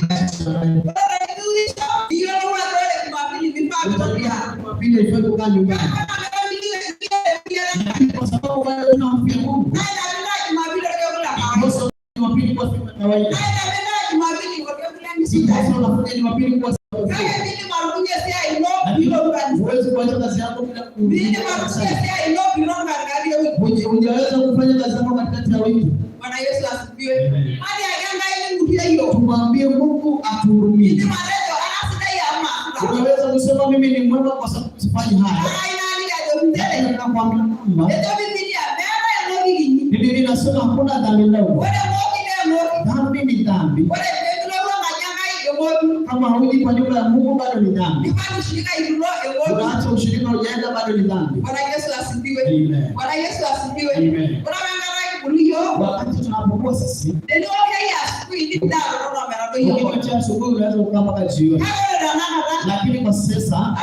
Asifiwe. Jumapili haifai kukaa nyumbani. Lakini kwa sababu wewe unamhofia Mungu, ndiposa Jumapili kuwa siku ya kawaida. Ndiposa unafanya Jumapili kuwa siku ya Lakini huwezi kuacha kazi yako bila kuhudhuria kanisani. Hujaweza kufanya kazi yako katikati ya wiki. Bwana Yesu asifiwe. Tumwambie Mungu atuhurumie. Unaweza kusema mimi ni mwema kwa sababu sifanyi haya. Lakini nakwambia kwamba Biblia inasema hakuna dhambi ndogo. Dhambi ni dhambi. Kama hauji kwa nyumba ya Mungu bado ni dhambi. Unaacha ushirika hujaenda bado ni dhambi. Bwana Yesu asifiwe. Amen. Bwana Yesu asifiwe. Amen. Wakati tunapokuwa sisi ukiwacha asubuhi unaweza kukaa mpaka jioni, lakini kwa sasa,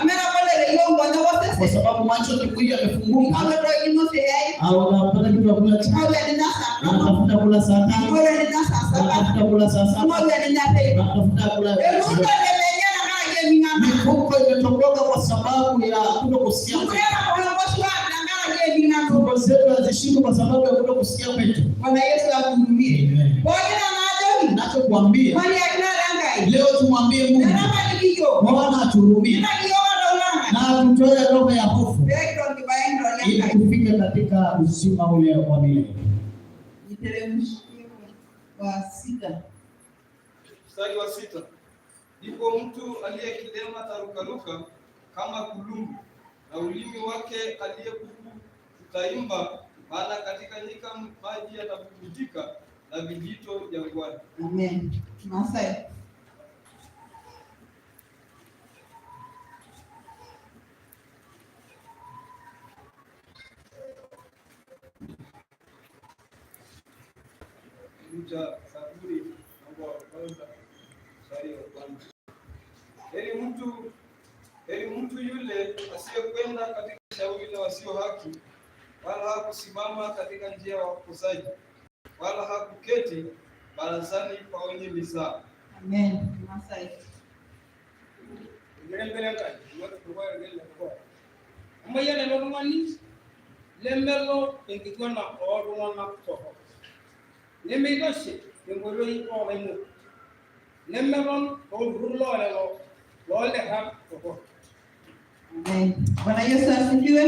kwa sababu macho kikuja yamefunguka, au unapata kitu ya kula cha unatafuta kula saa 5, unatafuta kula saa 7, unatafuta kula. Mifuko imetoboka kwa sababu ya kutokusikia. Tumbo zetu hazishiki kwa sababu ya kutokusikia kwetu. Bwana Yesu akuhurumie. Amen. Ninachokuambia leo, tumwambie Mungu Bwana atuhurumie na atutoe roho ya hofu ili tufike katika uzima ule wa milele. Niteremshie wa sita. Mstari wa 6. Ndipo mtu aliye kilema atarukaruka kama kulungu, na ulimi wake aliye bubu utaimba, maana katika nyika maji yatabubujika na vijito jangwani. Amen. Masai. Kitabu cha Zaburi mlango wa kwanza mstari wa kwanza. Heri mtu yule asiyekwenda katika shauri la wasio haki, wala hakusimama katika njia ya wakosaji, wala hakuketi barazani pa wenye mizaa. Amen. Masai. Amayian ele tung'ani lemelo tenkiguana ooltung'anak torrok, nemeitashe tenkoitoi oolaimoku, nemeton tolturrur loolelo loolerrak torrok. Amen. Bwana Yesu asifiwe.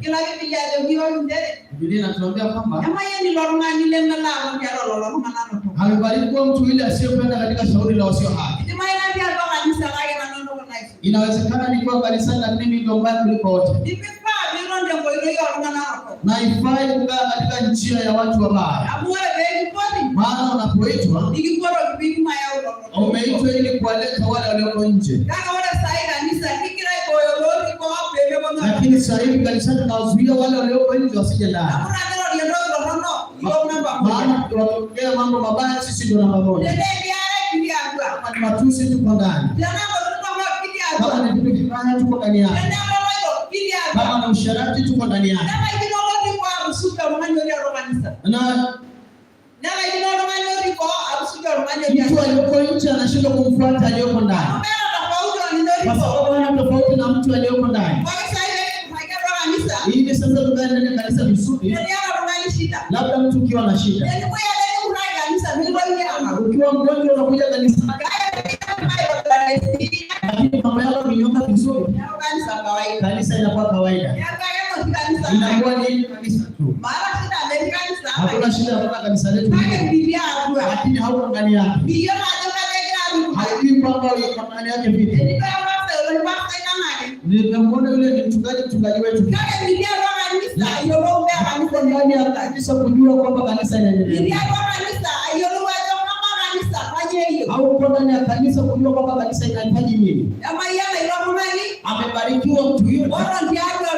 Kila Biblia ajoki yiok nchere Biblia inatuambia kwamba emayian ilo tung'ani lemelo aton tiatua lelo tung'anak torrok. amebarikiwa mtu yule asiyekwenda katika shauri la wasio haki. Idimayu natii atua kanisa kake nanu entoki naisul. Inawezekana nikiwa kanisani lakini mimi ndio mbaya kuliko wote. Nimifaa piiton tenkoitoi ooltung'anak torrok. Na haifai kukaa katika njia ya watu wabaya. Amu ore pee kimpoti, Maana unapoitwa nikimpotoki piitum ayau lelo. umeitwa ili kuwaleta wale walioko nje. Kake ore saai kanisa kigira aibooyo lootii boo pee meponu atua. Lakini sasa hivi kanisani tunawazuia wale walioko nje wasije ndani. Amu teneirorie entoki torrono, iyiok namba moja. Maana tukiwaongea mambo mabaya sisi ndio namba moja. Tenaa enkiara kitii atua. Kama ni matusi tuko ndani. Tenaa ntokitin torrok kitii atua. Kama ni vitu vibaya tuko ndani yake. Tenaa oloito kitii atua. Kama ni usherati tuko ndani yake. Nelaikino olotii boo atusuja oltung'ani otii atua kanisa. Na Nelaikino oltung'ani otii boo atusuja oltung'ani otii mtu atua. aliyoko nje anashindwa kumfuata aliyoko ndani. Amu meeta tofauti oninye otii Kwa boo. sababu hana tofauti na mtu aliyoko ndani. Ore saai peekipangaki atua kanisa, Hivi sasa tukae ndani ya kanisa vizuri, teniata oltung'ani shida, labda mtu ukiwa na shida, tenimuoi ake nikuraki kanisa mikintokini aang'amu. ukiwa mgonjwa unakuja kanisani, Kake tenikitum lakini mambo yako yamenyooka vizuri, neeku kanisa kawaida. kanisa inakuwa kawaida, Neeku ake enoshi kanisa inakuwa ni ile kanisa tu. Maata shida metii kanisa Hakuna shida katika kanisa letu, kake kitii atua. lakini hauko ndani yake, Miyiolo ajo kaja egira aruko. haijui kwamba uko ndani yake vipi. Tenilo orpastai oloshi pastai lang ake. Nimemwona yule ni mchungaji wetu, Kake mitii atua kanisa ayiolou mbaa hauko kanisa ndani ya kanisa kujua kwamba kanisa Mitii inaendelea, atua kanisa ayiolou ajo kamaa kanisa kanyoo eyieu. hauko ndani ya kanisa kujua kwamba kanisa inahitaji nini. Emayiana ilo tung'ani Amebarikiwa mtu yule oton tiatua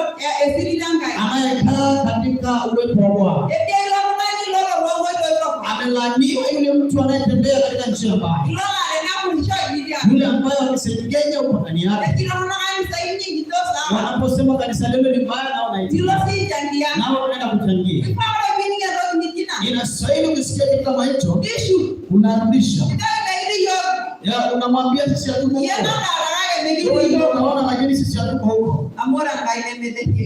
esirit Enkai. anayekaa katika uwepo wa Bwana. Etii ilo tung'ani lolo toonkoitoi torrok. Amelaaniwa yule mtu anayetembea katika njia mbaya, Ilo laa tenepurisho kitii atua. yule ambaye akisengenya uko ndani yake. Etii iltung'anak kanisa inyi kitok sawa. Wanaposema kanisa lenu ni mbaya, nao Nilo wanaitika, sii aichangia. nao wanaenda kuchangia. Ifaa ore piining entoki nijo ina Inastahili kusikia kitu kama hicho, nishu. unarudisha. Kake mekitii iyiok Ya, unamwambia sisi hatuko huko. Wewe ndio unaona, lakini sisi hatuko huko.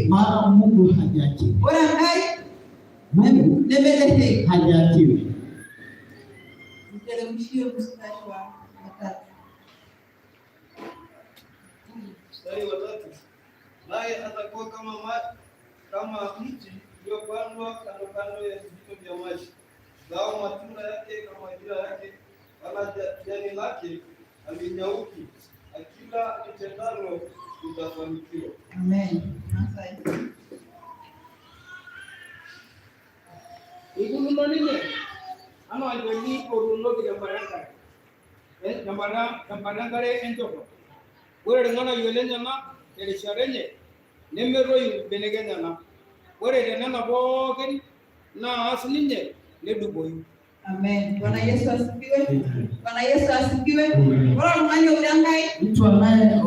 Maana Mungu hajakiwi. Mungu hajakiwi. Mteremshie mstari wa 3. Mstari wa 3. Naye atakuwa kama mti uliopandwa kando kando ya vijito vya maji, zao matunda yake kwa majira yake, wala jani lake halinyauki, akila litendalo litafanikiwa. Amen. Asante. Ikununo ninye anaa olchoni otuunoki tembata enkare enchoto. Ore irng'anayio lenyenak terishata enye nemetoyu imbenek enyenak. Ore tenena pookin naas ninye nedupoyu. Amen. Bwana Yesu asifiwe. Bwana Yesu asifiwe. Ore oltung'ani oure Enkai Mtu anaye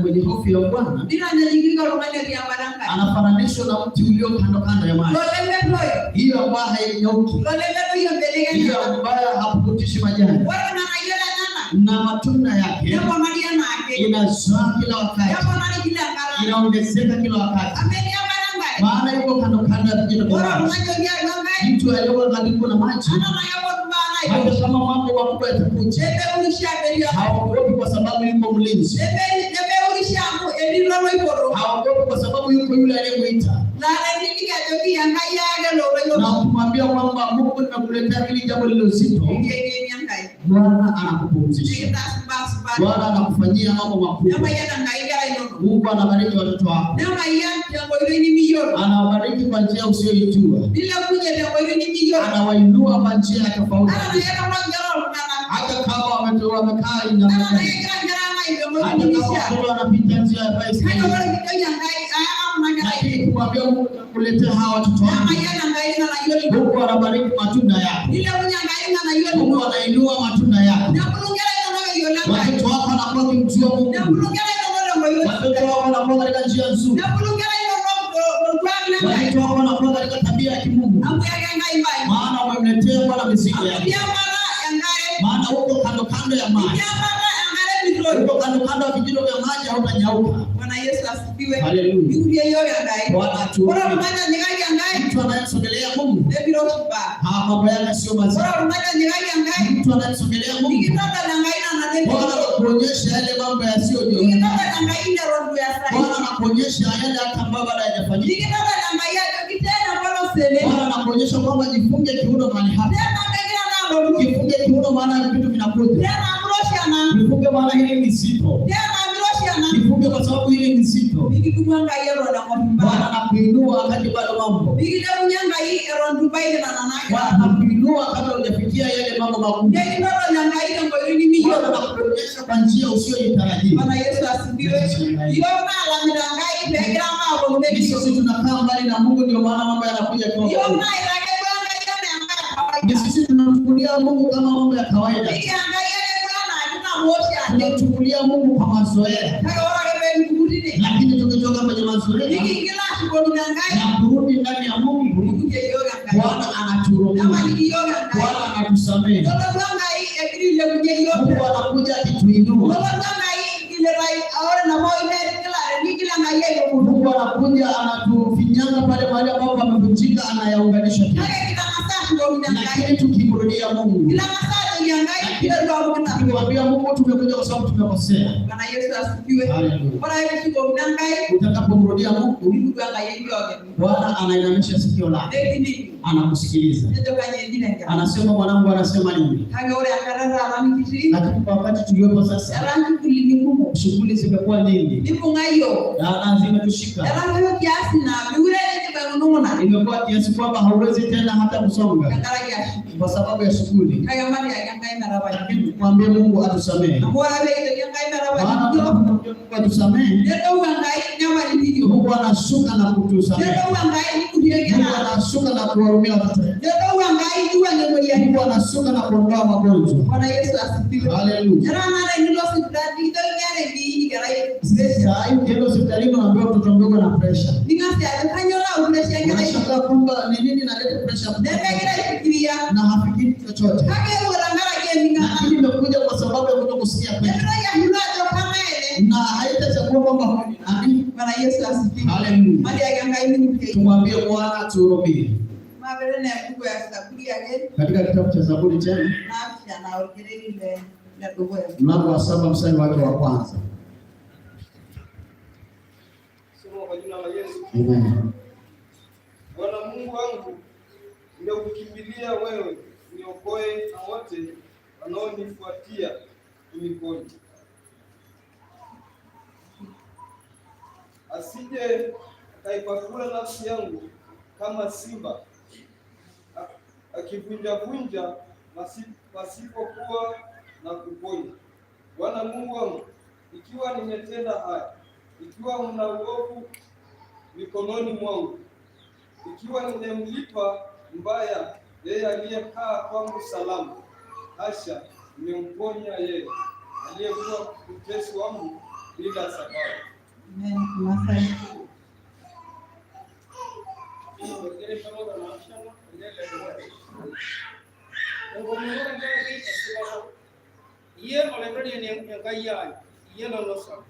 mwenye hofu ya Bwana nitanyanyukika oltung'ani otii embata Enkai. anafananishwa na mti ulio kando kando ya maji, Lolemetoyu. hiyo ambayo hainyauki, Lolemetoyu imbenek hiyo enyenak. ambayo hapukutishi majani, Ore irng'anayio lenyenak na matunda yake neponari enaake. inazaa kila wakati, Neponari kila enkata. inaongezeka kila wakati, Amu etii embata Enkai. maana yuko kando kando ya vijito vya Ore maji. oltung'ani otii atua Enkai Mtu aliyekuwa karibu na maji, ata naa keponu imbaa hata nairoshi. kama mambo makubwa yatakuja, Nemeurisho amu etii Enkai. haogopi kwa sababu yuko mlinzi, Nemeurisho amu etii loloipoto. haogopi kwa sababu yuko yule aliyemwita. Laa teniliki ajoki Enkai ayaka ele ola Na ukimwambia kwamba Mungu, nimekuletea hili jambo lililo zito, Enkiyeng'iyeng'ie Enkai. Bwana anakupumzisha, Nikintaas imbaa supati. Bwana anakufanyia mambo makubwa. Nemayian Enkai inkera inonok. Mungu anabariki watoto wako, Nemayian tenkoitoi nimiyiolo. anawabariki kwa njia usiyoijua, Nilepunye tenkoitoi nimiyiolo. anawainua kwa njia ya tofauti, Ata naa ketorrono inkera ooltung'anak. hata kama wamekaa Ata namna naa gani, kegira inkera ang' aimu enkoitoi hata kama nimishaa. watoto wanapita njia ya Kake baiskeli, ore piijoki Enkai ayaka kuna kera lakini ainei. kumwambia Mungu nakuletea hawa watoto wangu, Nemayian Enkai irng'anayio linonok. Mungu anabariki matunda yako, Nilepunye Enkai irng'anayio Mungu linonok. anainua matunda yako, Nebulu inkera inonok eyiolo Enkai. watoto wako wanakuwa wakimjua Mungu, Nebulu inkera inonok tenkoitoi watoto sidai. wako wanakuwa katika njia nzuri, Nebulu inkera inonok torkuak lenkai. watoto wako wanakuwa katika tabia ya kimungu, Amu kiyaka Enkai imbaa inonok. maana umemletea Bwana mizigo Amu yako, itii embata enkare. maana uko kando kando ya maji, Itii embata enkare mitoyo. uko kando kando ya vijito vya maji, hautanyauka. Bwana Yesu asifiwe. Haleluya. Niurie iyiok Enkai. Bwana Ore atuhurumie. oltung'ani onyikaki Enkai Mtu anayemsogelea Mungu nemiroshi imbaa. mambo yake sio Ore mazuri. oltung'ani onyikaki Enkai Mtu anayemsogelea Mungu, nikitodol Enkai nena Bwana nemiyiolo. anakuonyesha yale mambo yasiyojulikana. Nikitodol Enkai neton itu easayu. Bwana anakuonyesha yale hata ambayo bado hayajafanyika. Nikitodol Enkai ajoki teena mpala osele. Bwana anakuonyesha kwamba jifunge kiuno mahali hapa, Teena kegira naalotu. jifunge kiuno, maana vitu vinakuja. Teena miroshi ena. Jifunge maana hili ni zito, Teena miroshi ena. jifunge kwa sababu hili ni zito. Nikidumu Enkai eton eng'or imbaa. Bwana anakuinua wakati bado mambo, Nikilepunye Enkai eton itu ibaiki nena Bwana naagira. anakuinua kabla hujafikia yale mambo makubwa. Nikitodol Enkai tenkoitoi Bwana nimiyiolo. anakuonyesha kwa njia usiyoitarajia. Bwana Yesu asifiwe. Iyiok naalamita Enkai peegira maaponu Ni mekiyiolo. sisi tunakaa mbali na Mungu, ndio maana mambo yanakuja kwa Iyiok kawaida. naitakedu Enkai enaa embae e kawaida. Ni sisi tunamchukulia Mungu kama mambo ya kawaida, Nikiya Enkai ake duo enaa kitamoo oshiake. tunamchukulia Mungu kwa mazoea, Kake ore ake pee kipuku tine, lakini tukitoka kwenye mazoea nikigil aashukokino Enkai, na kurudi ndani ya Mungu, nikutie iyiok Enkai. Bwana anatuhurumia, Nemaliki iyiok Enkai. Bwana anatusamehe, Nelotu Enkai egira ailepunye iyiok. Mungu anakuja akituinua, Nelotu Enkai igilita ore nabo netigilare nigil Enkai ailepunye. Mungu anakuja anatufinyanga pale mahali ambapo pamevunjika, anayaunganisha tena. Kake kitang'asa aashukokino Enkai. Lakini tukimrudia Mungu, Kitang'asa aajoki Enkai tiatua pookin tukimwambia Mungu tumekuja kwa sababu tumekosea. Bwana Yesu asifiwe. Haleluya. Ore ake pishukokino Enkai, Utakapomrudia Mungu, nikutu Enkai enkiok ino. Bwana anainamisha sikio lake, Nekining. anakusikiliza, Nejo kanyoo ejito enkerai. anasema mwanangu anasema nini? Kake ore enkata taata nikitii, Lakini kwa wakati tuliopo sasa, etaa nchugulini kumok. shughuli zimekuwa nyingi Nibung'a iyiok. na zimetushika, Etaa duo kiasi naa miure nijip aikunung'una imekuwa kiasi kwamba hauwezi tena hata kusonga tenkaraki ashuku. kwa sababu ya shughuli. Kake matiaki Enkai metapasha. Lakini tumwambie Mungu atusamehe, Amu ore ake pekijoki Enkai maana metapasha, tunapomwambia Mungu atusamehe, nedou Enkai nepaliki iyiok. Mungu anashuka na kutusamehe, Nedou Enkai nikutie Mungu inkera. anashuka na kuwahurumia watoto wetu, Nedou Enkai niwuang'ie imoyiaritin. Mungu anashuka na kuondoa magonjwa. Bwana Yesu asifiwe. Haleluya. Etaa naa tenilo sipitali nikijoki keeta enkiini kerai pressure. Saa hii ukienda hospitalini unaambiwa mtoto mdogo na pressure. Ning'as ajo kanyoo nayau pressure enkerai. Unashangaa kwamba ni nini inaleta pressure Nemegira aifikiria. na hafikiri chochote, Kake ore tenkaraki ening'ata. lakini imekuja kwa sababu sababu ya kutokusikia kwetu, Nemitoki ashilu ajo kang'ae ele. Na haitachagua kwamba huyu ni nani. Bwana Yesu asifiwe. Haleluya! Matiaki Enkai mikipukeyu. Tumwambie Bwana tuhurumie. Mape tena embuku ya Zaburi ake Katika kitabu cha Zaburi tena 7 orkereri le ledukuya. Mlango wa 7 mstari wake wa kwanza. Soma kwa jina la Yesu. Amen. Bwana Mungu wangu, nimekukimbilia wewe, niokoe na wote wanaonifuatia uniponye. Asije akaipakula nafsi yangu kama simba, akivunjavunja pasipokuwa na kuponya. Bwana Mungu wangu, ikiwa nimetenda haya, ikiwa mna uovu mikononi mwangu, ikiwa nimemlipa mbaya yeye aliyekaa kwangu salama, hasha, nimemponya yeye aliyekuwa mtesi wangu bila sababu. Amen. Kimasai. Orkereri 17 orkereri ledukuya. Enkomono tenkaraki esipata. Iyie Olaitoriani Enkai ai, iyie nanu osapuk.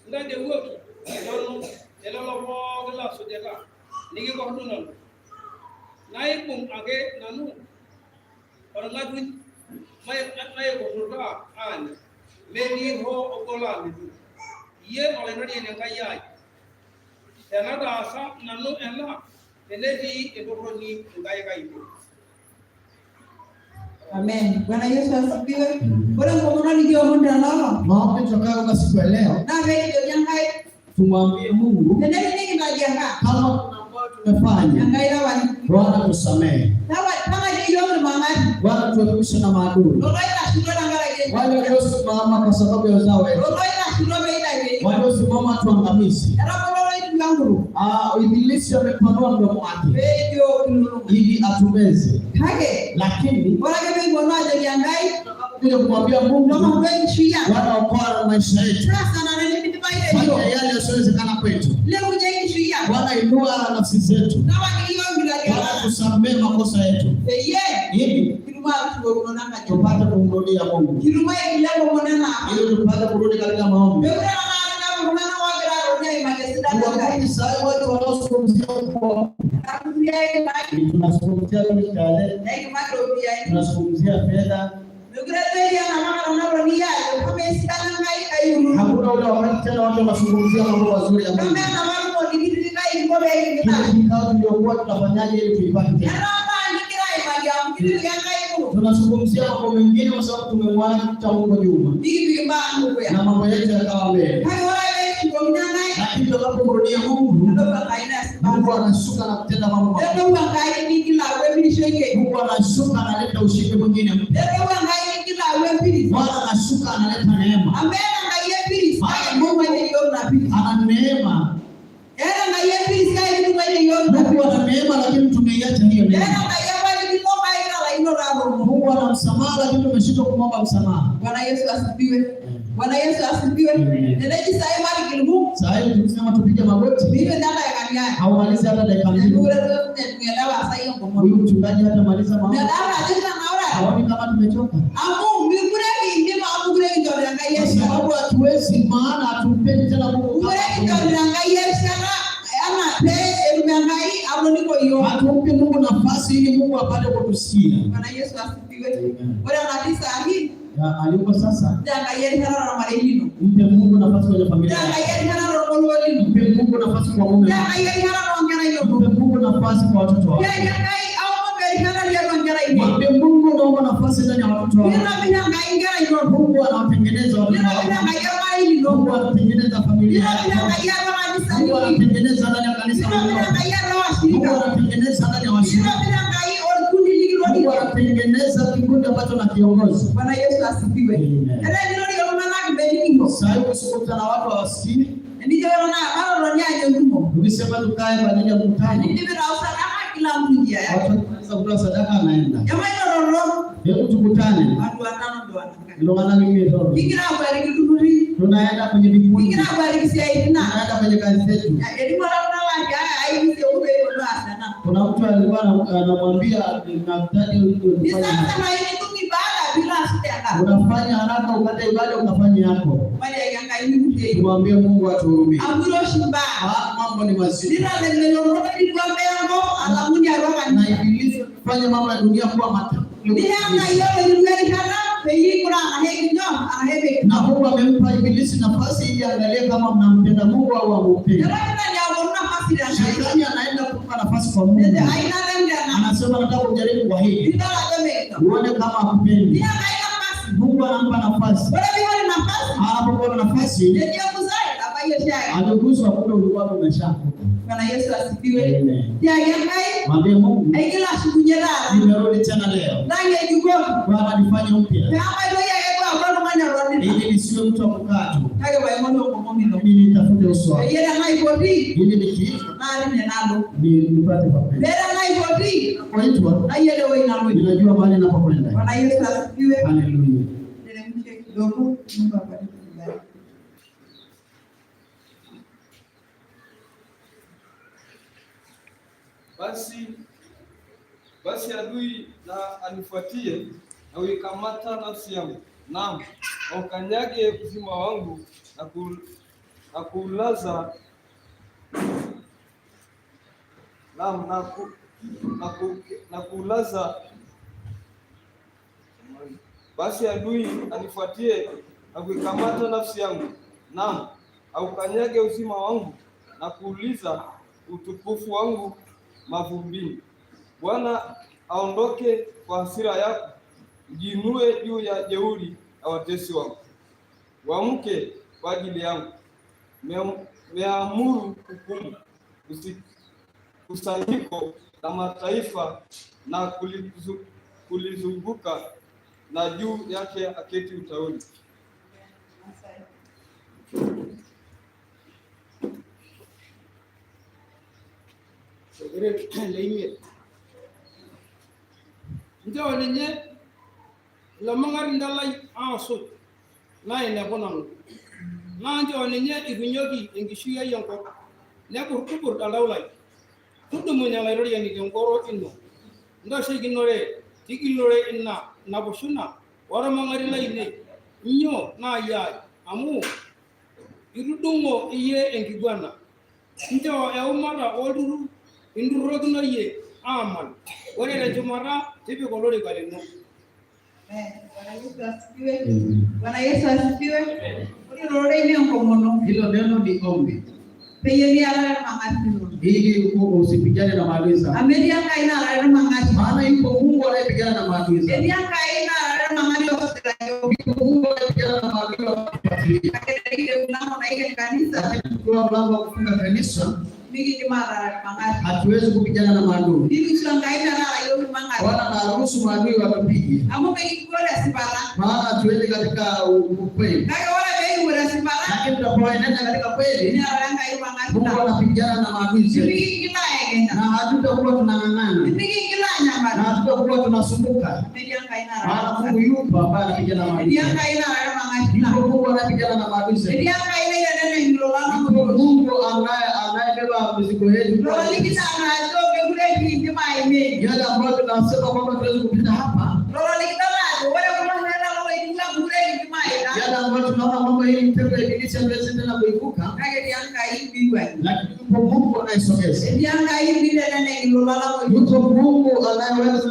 Ntadewuoki nanu te lelo pooki laasujita nikikordu nanu. Naibung ake nanu orng'atuny maikurrutaa aanya, metii hoo obo laamitu. Iyie Olaitoriani Enkai ai, tenataasa nanu ena tenetii entorroni inkaik ainei. Amen. Bwana Yesu asifiwe. Ore enkomono nikiomon tena olong Maombi tutakayoomba siku ya leo, naa peekijoki Enkai tumwambie Mungu tenetii nikintadiaka kama kuna ambayo tumefanya, Enkai tapaliki. Bwana tusamehe. Tang'arie iyiok irmang'ati Bwana tuepushe na maadui loloitashito tenkaraki wale waliosimama kwa sababu ya uzao wetu, loloitashito peitayuni waliosimama tuangamize. etabolo oloitua enkutuk Ibilisi amepanua mdomo wake peejo kilulung'a ili atumeze, kake lakini ore ake peekiponu aajoki Enkai kuja kumwambia Mungu, tomoku enkishui ang Bwana okoa maisha yetu, taasa nena nimidipa fanya itejo yale yasiyowezekana kwetu. lepunye enkishui ang Bwana inua nafsi zetu, tapaliki iyiok Bwana nkitadiakat tusamehe makosa yetu, peyie ili kitum atushukokinoto Enkai tupate kumrudia Mungu, kitum aigila enkomono enaapa ili tupate kurudi katika maombi. mekure tenakata iltung'anak oogira atoni aimaki esidano Enkai Wakati saa watu wanaozungumzia kwa tunazungumzia mishale, nekimaki iropiyiani tunazungumzia fedha. mekure duo etii enapa kata natoni aajo kamaa esidano Enkai aiululu Hakuna ule wakati tena watu wanazungumzia mambo mazuri ya Mungu. kamaa enapa tumo nikitii kai kinko pee Kile king'ilaa kikao tuliokuwa tunafanyaje ili tuipate tena. etaa mbaa nikigira aimaki amu kitipika Enkai kutuk Tunazungumzia mambo mengine kwa sababu tumemwacha Mungu nyuma nikipik imbaa dukuya na mambo yetu yakawa mbele. kake ore ake peekishukokino Enkai Lakini tunapomrudia Mungu, nedou Enkai neas Mungu anashuka na kutenda mambo makubwa. nedou Enkai nigil aaku empirisho Mungu anashuka analeta ushindi mwingine mpya. nedou Enkai nigil aaku empiris Bwana anashuka analeta neema, amu eeta Enkai empiris kake kitung'uaitie iyiok ina piris ana neema. eeta Enkai empiris kake kitung'uaitie iyiok ina Mungu piris ana neema, lakini tumeiacha hiyo eeta neema. Enkai empalikino kake kitalaikinote aatoomon Mungu ana msamaha, lakini tumeshindwa kumwomba msamaha. Bwana Yesu asifiwe. Bwana Yesu asifiwe. Teneji saai matigil kumok Saa hii tukisema tupige magoti, miipik ildakikani aare. haumalizi hata dakika 2. Mekure duo mielewa sai enkomono. Huyu mchungaji hatamaliza maombi, Medolta ajo kitanaurate haoni kama tumechoka, amu mekure kiindim amu mekure kinchorita Enkai kwa erishata. sababu hatuwezi, maana hatumpendi tena Mungu. Mekure kinchorita Enkai erishata anaa pee etum Enkai atoniko iyiok. Hatumpi Mungu nafasi ili Mungu apate kutusikia. Bwana Yesu asifiwe. Ore enatii sahi Ya, alipo sasa, nchoo Enkai erishata tormarei lino. mpe Mungu nafasi kwenye familia Nchoo yako. Enkai erishata tormorua lino. Mpe Mungu nafasi kwa mume Nchoo wako. Enkai erishata toonkera inonok. Mpe Mungu nafasi kwa watoto wako. Nchoo Enkai aomonu erishata tiatua nkera ainei. Mwambie Mungu, naomba nafasi ndani ya watoto wako. Nitobir Enkai nkera inonok. Mungu anawatengeneza watoto Nitobir wako. Enkai ormarei lino. Mungu anatengeneza familia Nitobir yako. Enkai atua kanisa Mungu nitii. anatengeneza ndani ya kanisa Nitobir lako. Enkai atua Mungu washirika. anatengeneza ndani ya washirika. Nitobir Enkai orkundi Mungu likitoriko. anatengeneza kikundi ambacho nakiongoza. Bwana Yesu asifiwe. Amen. Ore enirorie iltung'anak menining'o. Sasa hivi ukizungumza na watu hawasikii. Enijo iltung'anak matotoni aanya entumo. Ukisema tukae kwa ajili ya mkutano, Nindipita sadaka kila mtu njia yake. watu wanaweza kutoa sadaka anaenda. Emainototo Hebu tukutane. watu watano ndo wanakaa. Ndio maana mimi ndio. Kigira aabariki ilturruri. Tunaenda kwenye vikundi. Kigira aabariki isiaitin ang'. Tunaenda kwenye kazi zetu. Etii oltung'ani latiaka aiu seku pee eponu aas ena. Kuna mtu alikuwa anamwambia Naftali, Ni sasa na nitum ibada bilo aas tendaa. Unafanya haraka ukate ibada ukafanya yako. Mairiaki Enkai mimutie iyiok. Tumwambie Mungu atuhurumie. Amu iroshi imbaa. Ah, mambo ni mazito. Nitalemelo tiatua imbaa enkop alang'u tiatua Na kanisa. ibilisi kufanya mambo ya dunia kuwa matamu kuliko Niya kanisa. Enkai oloirutua erishata peyie ing'uraa anaa ekinyor anaa Na pekinyor. Mungu amempa ibilisi nafasi ili angalie kama mnampenda Mungu au hamumpendi. Eton shetani aomonu nafasi tenkai. Shetani anaenda kumpa nafasi kwa Mungu. Nejo ai natem tena. Anasema nataka ujaribu kwa hili. Nidol ajo mikinyor. Uone kama hakupendi. Niya Enkai nafasi. Mungu anampa nafasi. Ore piishori nafasi Anapokuwa na nafasi, nejo egusai tabai oshiake. ameguswa kumbe ulikuwa umeshaanguka. Bwana Yesu asifiwe. Amen. Tiaki Enkai Mwambie Mungu, aigila ashukunye taata. nimerudi tena leo. Nang'ejukoki. Bwana nifanye upya. Pee maitoki ake duo aaku oltung'ani otonita. Ili nisiwe mtu wa kukaa tu. Kake paing'oru enkomom ino. Ili nitafute uso wako. Peyie tenaipoti Ili nikiitwa naa tine nalo. nipate pa kwenda. Pee tenaipoti Kuitwa nayiolo ewueji naloito. ninajua mahali ninapokwenda. Bwana Yesu asifiwe. Haleluya. Teremshe kidogo. Mungu apate kutubariki. Basi adui na anifuatie na uikamata nafsi yangu, naam, aukanyage uzima wangu na kuulaza, naam, na kuulaza. Basi adui anifuatie na kuikamata nafsi yangu, naam, aukanyage uzima wangu na kuuliza utukufu wangu mavumbini. Bwana aondoke kwa hasira yako, ujiinue juu ya jeuri ya watesi wangu. Uamke kwa ajili yangu, meamuru hukumu kusanyiko la mataifa na kulizunguka, na juu yake aketi utauni. Orkeret leimiet. Nchoo ninye ilo mang'arinda lai aasuj nainepu nanu. Naa nchoo ninye ikunyoki enkishui ai enkop neburrubur oltau lai. Tudumunye Olaitoriani tenkoro ino, ntasheikinore tigilunore ina napushuna ormang'ati lainei. Inyio naayiai amu itudung'o iyie enkiguana. Nchoo eumata olturrur inturrurokinoyie aaman. Ore tenchumata tipika olorika lino. Amen. Bwana Yesu asifiwe. Bwana Yesu asifiwe. Ore ilo rorei naa enkomono. Hilo neno ni ombi Peyie miarare irmang'ati linono. Ili usipigane na maadui zako. Amu etii Enkai naarare irmang'ati. Maana yuko Mungu anayepigana na maadui zako. Etii Enkai naarare irmang'ati oosujita iyiok. Yuko Mungu anayepigana na maadui wanaokufuatilia. Kake tenikiteru mlango naiken kanisa, Lakini tukiwa mlango wa kufunga kanisa, mikiindim aataarare irmang'ati. Hatuwezi kupigana na maadui. Nikiisho Enkai metaara iyiok irmang'ati. Bwana anaruhusu maadui watupige. Amu mikipuo tesipata. Maana hatuendi katika ukweli. Kake ore pee kipuo tesipata, Lakini tunapoenenda katika kweli, nearare Enkai irmang'ati Mungu lang. anapigana na maadui zetu. Nimikingil aekenya. Na hatutakuwa tunang'ang'ana. Nimikingil Na aanyamal. hatutakuwa tunasumbuka. Metii Enkai naarare Maana irmang'ati. Mungu yupo ambaye anapigana na maadui Etii zetu. Enkai naarare irmang'ati lang. Yupo Mungu anayepigana na maadui zetu. Etii Enkai naiteneneng ilolan Yupo lang. Mungu anayebeba mizigo yetu. Loliki naa ajo mekure kiindim aimie. Yale ambayo tunasema kwamba tuwezi kupita hapa, Loliki ajo ore kulo shoreta loloiting lang mekure kiindim aita. yale ambayo tunaona kwamba hii mtego ya ibilisi hatuwezi tena kuivuka, Kake etii Enkai miwuang'ie. Lakini yupo Mungu anayesogeza. Etii Enkai miteneneng ilolan lang. Yuko Mungu anayeweza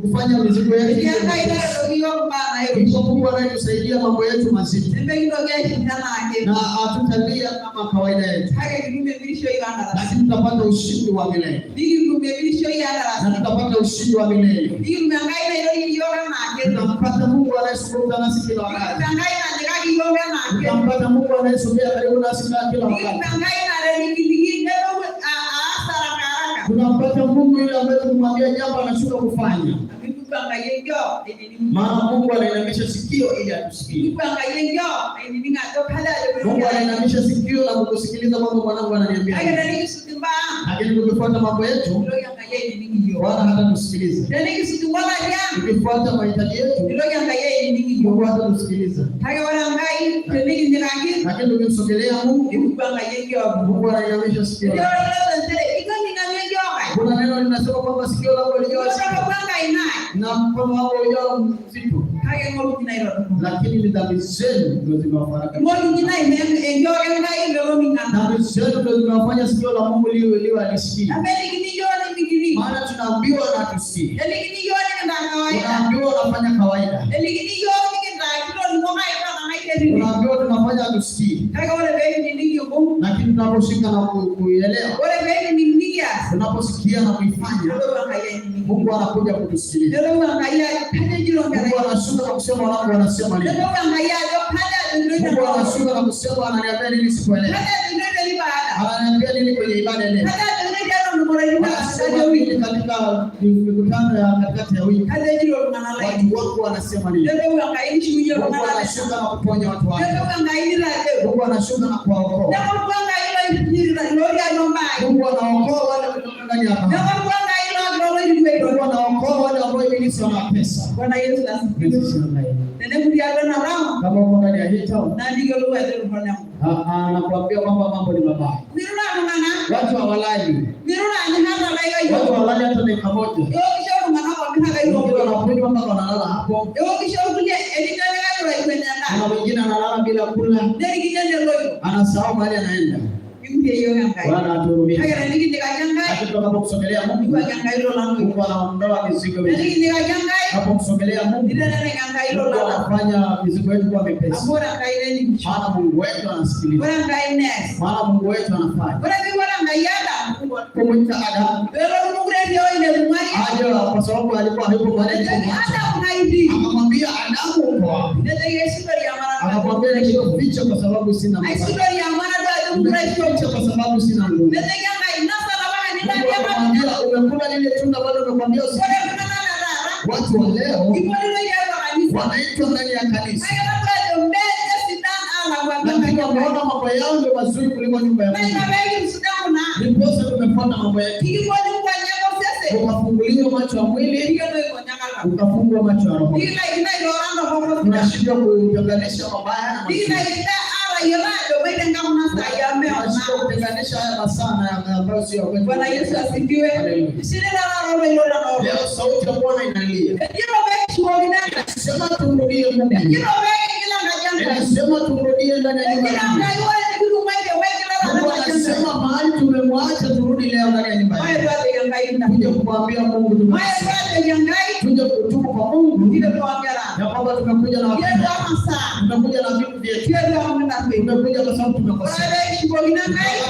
kufanya mizigo yetu Etii iwe Enkai mepesi. naretoki iyiok imbaa nairoshi. Yuko Mungu anayetusaidia mambo yetu mazito, Nemekintoki aishinda enaake. Na hatutalia kama kawaida yetu, Kake kitum emirishoi oondarasini. Lakini tutapata ushindi wa milele, Nikitum emirishoi na oondarasini. tutapata ushindi wa milele. Nikitum Enkai nairorieki iyiok enaake. Tutampata Mungu anayezungumza nasi kila Nikitum wakati. Enkai nanyikaki iyiok enaake. Tutampata Mungu anayesogea karibu nasi kila Nikitum wakati. Enkai narenikiliki nelotu aas haraka haraka. Tunampata Mungu yule ambaye tukimwambia jambo anashuka kufanya. Amu ituku Enkai enkiok ainining'u. Maana Mungu anainamisha sikio ili atusikie. Ituku Enkai enkiok ainining ajo kalo ajoki Mungu enkerai. anainamisha sikio la kukusikiliza kwamba mwanangu ananiambia. Kake tenikisuj imbaa ang', Lakini tukifuata mambo yetu, mitoki Enkai ainining iyiok. Bwana hatatusikiliza. Tenikisuj inkolati ang', Tukifuata mahitaji yetu, mitoki Enkai ainining iyiok. Mungu hatatusikiliza. Kake ore Enkai tenikinyikaki, Lakini tukimsogelea Mungu, ituku Enkai enkiok. Mungu anainamisha sikio. Etii ororei nchere, itoning nanu enkiok ai. Kuna neno linasema kwamba sikio langu lilijaa na mkono wangu ulijaa mzito, lakini ni dhambi zenu ndio zimewafaraka. Dhambi zenu ndio zimewafanya sikio la Mungu liwe halisikii. Maana tunaambiwa na tusikii, tunaambiwa unafanya kawaida, tunaambiwa tunafanya hatusikii, lakini tunaposhika na kuielewa, tunaposikia na kuifanya, Mungu anakuja kutusikiliza. Mungu anashuka na kusema wanangu wanasema nini. Mungu anashuka na kusema ananiambia nini sikuelewa. Ananiambia nini kwenye ibada leo. Wanasema nini katika mikutano ya katikati ya wiki. Watu wangu wanasema nini. Mungu anashuka na kuponya watu wake. Mungu anashuka na kuwaokoa. Mungu anaokoa wale walio ndani ya bahari. Mungu anaokoa wale ambao ibilisi wanawatesa. Bwana Yesu asifiwe. Kama uko ndani ya hii town, anakuambia kwamba mambo ni mabaya. Watu hawalali. Watu hawalali hata dakika moja. Wengine wanakunywa mpaka wanalala hapo. Kuna mwingine analala bila kula, anasahau mahali anaenda. Bwana atuhurumie. Lakini tunapokusogelea Mungu, Mungu anaondoa mizigo yetu. Tunapomsogelea Mungu, Mungu anafanya mizigo yetu kuwa mepesi. Maana Mungu wetu anasikiliza. Maana Mungu wetu anafanya. Kumwita Adamu aje, kwa sababu alikuwa hayupo mahali. Akamwambia Adamu, uko wapi? Akamwambia nilificha kwa sababu sina nguvu. Kwa sababu sina nguvu. Akamwambia umekula lile tunda bado nakwambia usi. Watu wa leo wanaitwa ndani ya kanisa, lakini wameona mambo yao ndio mazuri kuliko nyumba ya Mungu. Ndiposa tumefuata mambo yetu. Ukafunguliwa macho ya mwili, ukafungwa macho ya roho. Tunashindwa kutenganisha mabaya na mazuri. Tunashindwa kutenganisha haya masaa na ambayo sio ya kwetu. Bwana Yesu asifiwe. Leo sauti ya Bwana inalia. Inasema tumrudie Mungu. Inasema tumrudie ndani ya nyumba ya Mungu. Mungu anasema mahali tumemwacha turudi leo ndani ya nyumba yake. Tuje kumwambia Mungu tumekosea. Tuje kutubu kwa Mungu ya kwamba tumekuja na tumekuja na vitu vyetu. Tumekuja kwa sababu tumekosea.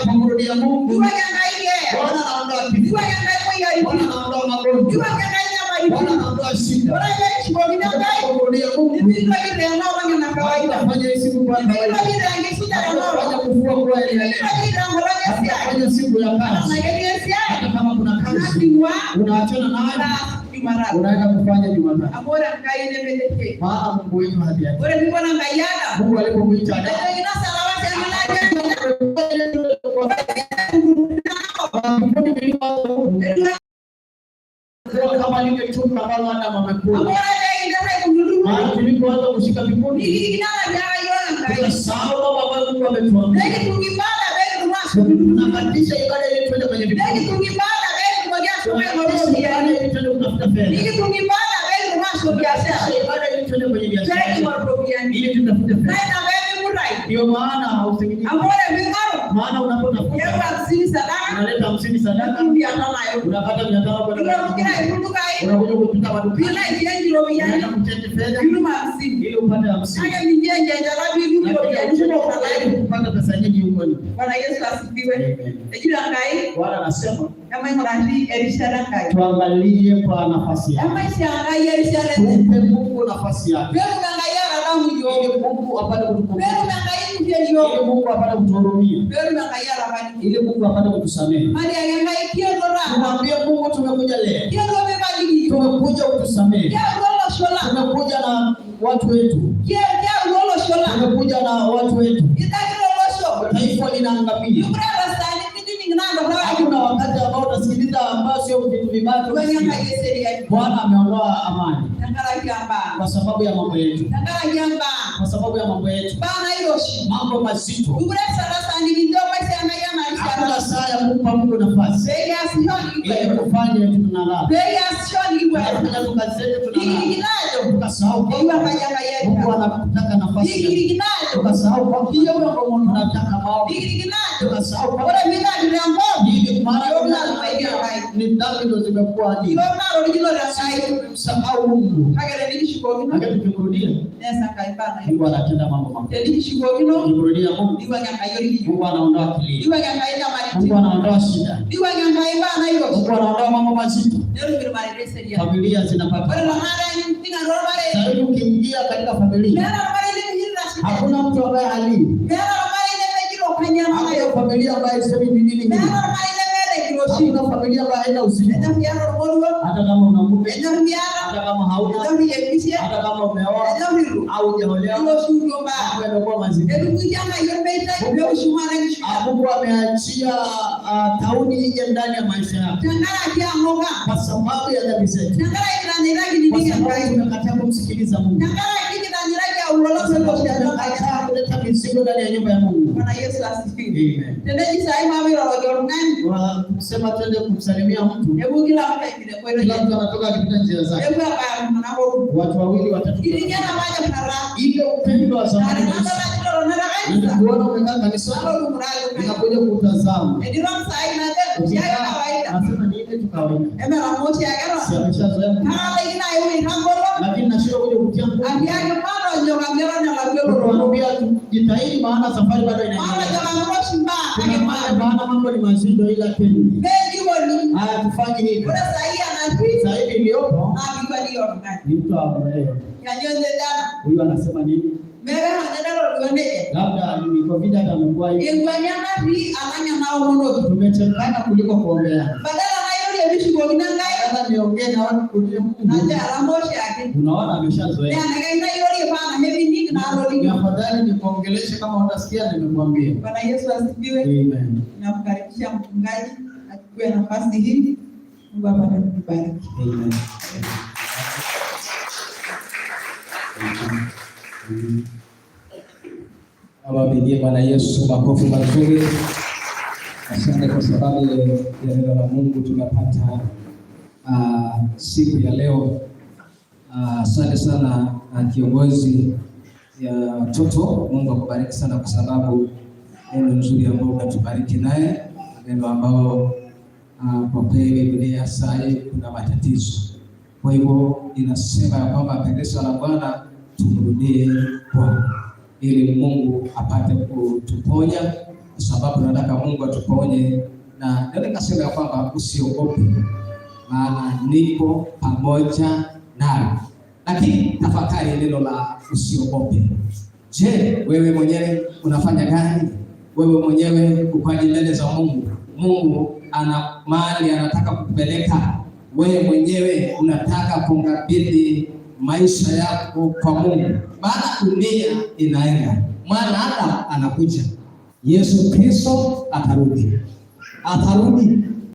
Tunapomrudia Mungu, Bwana anaondoa kifo. Bwana anaondoa magonjwa. Bwana anaondoa shida. Tunapomrudia Mungu, hatutafanya hii siku kuwa kawaida. Hatutafanya kufua kuwa ya leo. Hatutafanya siku ya kazi. Hata kama kuna kazi, unaachana nayo, unaenda kufanya Jumatatu. Maana Mungu wetu hadiati. Mungu alipomwita Adamu, kama lile tunda ambalo Adamu amekula. Maana tulipoanza kushika vikundi, tunasahau mambo ambayo Mungu ametuambia. Tunakatisha ibada ili tuende kwenye vikundi. Tunakatisha ibada ili tuende kutafuta fedha. Tunakatisha ibada ili tuende kwenye biashara. Ili tutafute fedha. Ndio maana hausikilizi. Maana unapotafuta unaleta 50 sadaka, unapata 500 kwenda unakuja kupita madukani, unaenda kuchange fedha ili upate 50. Kupata pesa nyingi huko nje. Bwana Yesu asifiwe. Bwana anasema tuangalie kwa nafasi yake. Tumpe Mungu nafasi yake. Ili Mungu apate kutukumbuka. Ili Mungu apate kutuhurumia. Ili Mungu apate kutusamehe. Tumwambie Mungu tumekuja leo. Tumekuja utusamehe. Tumekuja na watu wetu. Tumekuja na watu wetu. Taifa linaangamia. Hakuna wakati ambao utasikiliza Tunasikiliza ambayo sio vitu vibaya. Iwuang'ie Tunasikia. Enkai eseriani. Bwana ameondoa amani Tenkaraki imbaa. kwa sababu ya mambo yetu, Tenkaraki imbaa. kwa sababu ya mambo yetu, Imbaa nairoshi. Mambo mazito. Mekure erishata saa nikincho maisho Enkai ena rishata. Hakuna saa ya kumpa Mungu nafasi Pee kiasisho ili nikipuo. kufanya tunalala, Pee kiasisho nikipuo. tunafanya tu kazi zetu tunalala, Nikirikino ajo. tukasahau Eyieu kwamba Enkai Enkai Mungu erishata. anataka nafasi, Nikirikino ajo. tukasahau kwamba Kiyieu enkomono. tunataka maombi, Nikirikino ajo. tukasahau Ore kwamba piitayu tenkop. hivi maana Iyiok naatumaitie Enkai. ni dhambi ndo zimekuwa nyingi. Iyiok natorikinote Enkai. Tumemsahau Mungu, Kake tenikishukokino. lakini tukimrudia Nees Enkai imbaa nairoshi. Mungu anatenda mambo makubwa. Tenikishukokino. Tukimrudia Mungu, Niwuang'ie Enkai orkiyo. Mungu anaondoa kilio, Niwuang'ie Enkai inyamalitin. Mungu anaondoa shida, Niwuang'ie Enkai imbaa nairoshi. Mungu anaondoa mambo mazito, Netum irmareita eseriani. Familia zinapata. Ore tenakata enjing atua ormarei. Sasa hivi ukiingia katika familia, Meeta ormarei limikintashito. Hakuna mtu ambaye halii, Meeta ormarei lemejito kanyio ena hakuna nayo. Familia ambayo isemi ni nini Meeta hii, ormarei lemeeta enkiroshi. Hakuna familia ambayo haina uzito, Enyor iyata ormoruo. Hata kama una mume, Enyor miata. Hata kama hauna, Enyor iyierishie. Hata kama umeoa Enyor itu. Au hujaolewa, Iwoshutuo imbaa. Mambo yamekuwa mazito. Etupukia Enkai ormeitai peushumaa enkishui Ah, ang. Mungu ameachia tauni ije ndani ya maisha yako Tenkaraki ang'oka. Kwa sababu ya dhambi zetu, Tenkaraki kitanyita kwa kinining sababu Enkai. tumekataa kumsikiliza Mungu, Tenkaraki kitanyita aulo kwa sababu loseloshi ajo Enkai. tumekataa kuleta mizigo ndani ya nyumba ya Mungu. Bwana Yesu asifiwe. Amen. Teneji saai mamiroroki oltung'ani. Kusema twende kumsalimia mtu, Epuo kila mtu aimita enkoitoi kila enye. mtu anatoka akipita njia zake, Epuo abaya iltung'anak oopuo. Watu wawili watatu. Kirikia enapa Ile upendo wa zamani Nara kabisa. tenadol ajo totona tekanisa. Nilikuona umekaa kanisani, Nalotu murali nikakuja kutazama. Etiron saai najo oshiake kawaida. Nasema ni ile tu kawaida, Emetamoo oshiake si eton. ameshazoea, Kalaikino aeu aitagolo. Lakini nashindwa kuja kutia nguvu. Atiaki matonyok amu eton elakwa elototo. Tunakwambia jitahidi, maana safari bado inaendelea. Matonyok amu iroshi imbaa kake Tunafanya mape. maana mambo ni mazito, ila twende. Meejikoni. Haya, tufanye hivi Ore saai enatii sasa hivi iliyopo naa piikwatiki oltung'ani. ni mtu ambaye Kanyoo njo huyu anasema nini, Meetae nabo natodua nejia. Labda ni kwa vile hata amekuwa hivi. Enkuania natii alang enaomonoki. Tumechangana kuliko kuombeana. Badala nairorie pishukokino Enkai. Sasa niongee na watu kulie Mungu. Najo etamoo oshiake. Unaona ameshazoea. Naa enaikash nairorie paa anashe pining Ni naatolikio. afadhali nikuongeleshe kama utasikia nimekuambia. Bwana Yesu asifiwe. Amen. Namkaribisha mchungaji achukue nafasi hii. Mungu apate kutubariki. Amen. Amen. Wapigie Bwana Yesu makofi mazuri. Asante kwa sababu ya neno la Mungu tunapata siku ya leo. Asante sana kiongozi ya watoto. Mungu akubariki sana kwa sababu neno nzuri ambao umetubariki naye, neno ambao kwa kweli dunia saa hii kuna matatizo. Kwa hivyo inasema ya kwamba pendezo la Bwana tumrudie Bwana ili Mungu apate kutuponya, kwa sababu nataka Mungu atuponye. Na ndio nikasema ya kwamba usiogope, maana niko pamoja nawe. Lakini tafakari neno la usiogope. Je, wewe mwenyewe unafanya gani? Wewe mwenyewe ukoje mbele za Mungu? Mungu ana mahali anataka kukupeleka. Wewe mwenyewe unataka kumkabidhi maisha yako kwa Mungu, maana dunia inaenda, mwana Adamu anakuja, Yesu Kristo atarudi, atarudi.